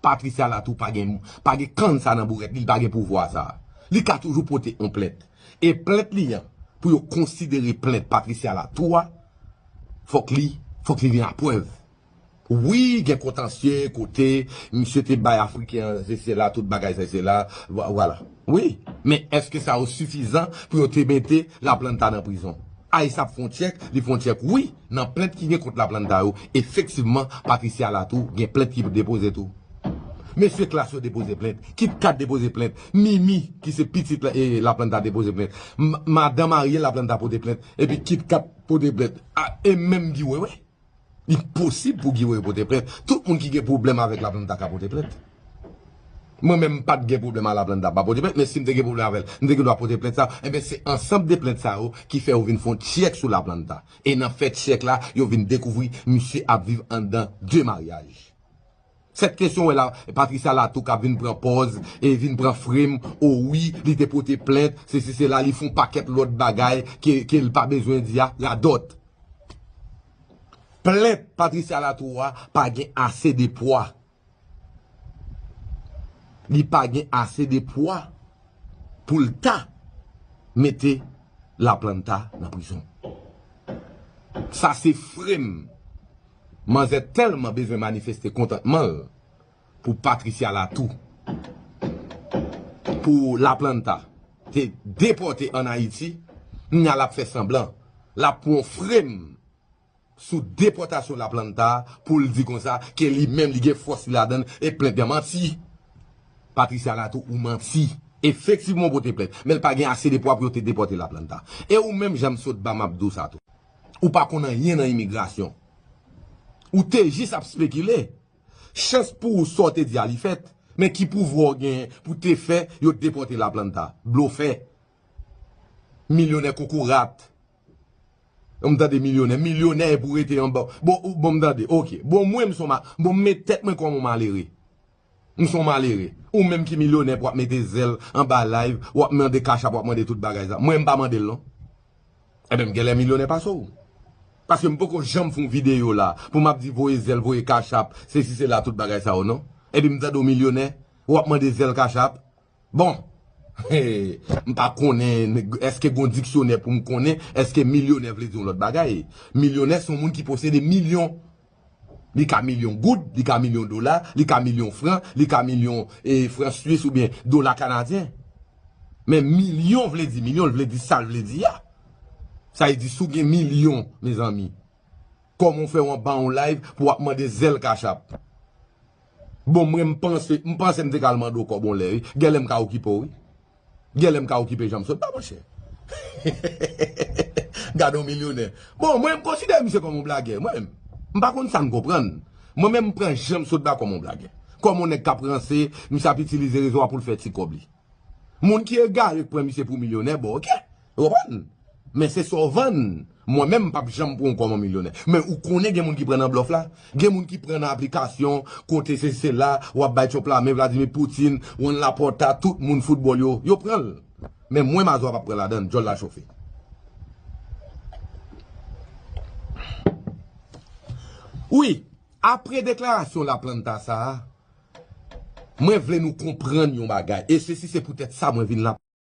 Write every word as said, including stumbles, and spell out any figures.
Patricia Latour pa gen, pa gen kann sa nan bourèt li, li pa gen pouvwa sa. Li ka toujou pote yon plent. E plent li an, pou yo konsidere plent Patricia Latour a, fòk li, fòk li vin a prèv. Wi, gen kontansye kote misye te bay Afriken an, se, se la, tout bagay sa, se la, vwa-, vwala. Wi, men èske sa yo sifizan pou yo te mete Laplanta nan prizon? Ice ap fè yon tchèk, li fè yon tchèk, wi, nan plent ki gen kont Laplanta yo, efektivman, Patricia Latour gen plent ki depoze tou. Mesye Klass yo depoze plent, Kit Kat depoze plent, Mimi, ki se pitit la, e, Laplanta depoze plent, M-, madanm Ariel Laplanta pote plent, epi Kit Kat pote plent, a, e menm Guy Wewe. Li posib pou Guy Wewe pote plent. Tout moun ki gen pwoblèm avèk Laplanta ka pote plent. Mwen menm m pa t gen pwoblèm a Laplanta, m pa pote plent, men si m te gen pwoblèm avè l, m te gen dwa pote plent sa. Enben, se ansanm de plent sa yo ki fè yo vin fè yon tchèk sou Laplanta. E nan fè tchèk la, yo vin dekouvri misye ap viv anndan de maryaj. Sèt kesyon wè la, Patricia Latour k ap vin pran pòz, e vin pran frem, o wi, li te pote plent, se si se la, li fè yon pakèt lòt bagay ke, ke l pa bezwen di a, radòt. Plent Patricia Latour a pa gen ase de pwa. Li pa gen ase de pwa pou l ta mete Laplanta nan prizon. Sa se frem. Manzè tèlman bezwen manifeste kontantman l pou Patricia Latour, pou Laplanta te depòte ann Ayiti, kounya l ap fè sanblan. L ap pran frem sou depòtasyon Laplanta pou l di konsa ke li menm li gen fòs li ladan l e plent gen manti. Patricia Latour, ou manti. Efektivman, ou pote plent, men l pa gen ase de pwa pou yo te depòte Laplanta. E ou menm, Janm Sotba, m ap di w sa tou. Ou pa konn anyen nan imigrasyon. Ou te jis ap spekile. Chans pou ou, sa w te di a, li fèt. Men ki pouvwa w genyen pou te fè yo depòte Laplanta? Blofè. Milyonè kokorat. Bon, m tande milyonè. Milyonè pou rete anba. Bon, ou, bon, m tande. Oke. Bon, mwen, m se yon ma-, bon, m met tèt mwen kòm yon malere. M se yon malere. Ou menm ki milyonè pou w ap mete zèl anba live, w ap mande Cash App, w ap mande tout bagay sa. Mwen, m pa mande l, non. Enben, m genlè milyonè pase w. Paske m poko janm fè yon videyo la pou m ap di voye zèl, voye Cash App, se si se la, tout bagay sa yo, non. Epi m tande w milyonè, w ap mande zèl Cash App. Bon, m pa konnen, èske gon diksyonè pou m konnen, èske milyonè vle di yon lòt bagay? Milyonè se yon moun ki posede milyon. Li ka milyon goud, li ka milyon dola, li ka milyon fran, li ka milyon, e, fran swis oubyen dola kanadyen. Men milyon vle di milyon, l vle di sa l vle di a. Sa vle di si w gen milyon, mezanmi, kòman w fè w anba yon live pou w ap mande zèl Cash App? Bon, mwen, m panse, m panse m te ka al mande w kòb yon lè, wi. Genlè m ka okipe w, wi. Genlè m ka okipe Janm Sotba, monchè. Gade yon milyonè. Bon, mwen, m konsidere misye kòm yon blagè, mwen menm. M pa konn sa n konprann. Mwen menm, m pran Janm Sotba kòm yon blagè. Kòm yon nèg k ap ranse, misye ap itilize rezo a pou l fè ti kòb li. Moun ki egare k pran misye pou milyonè, bon, oke. Ou konprann? Men se sa w vann. Mwen menm, m p ap janm pran w kòm yon milyonè. Men ou konnen gen moun ki pran nan blòf la. Gen moun ki pran nan aplikasyon, kote se, se la, w ap bay Trump lamen, Vladimir Putin, Juan Laporta, tout moun foutbòl yo, yo pran l. Men mwen, Mazwa p ap pran ladan l, djòl la chofe. Wi, apre deklarasyon Laplanta sa a, mwen vle nou konprann yon bagay. E se si se poutèt sa mwen vin la.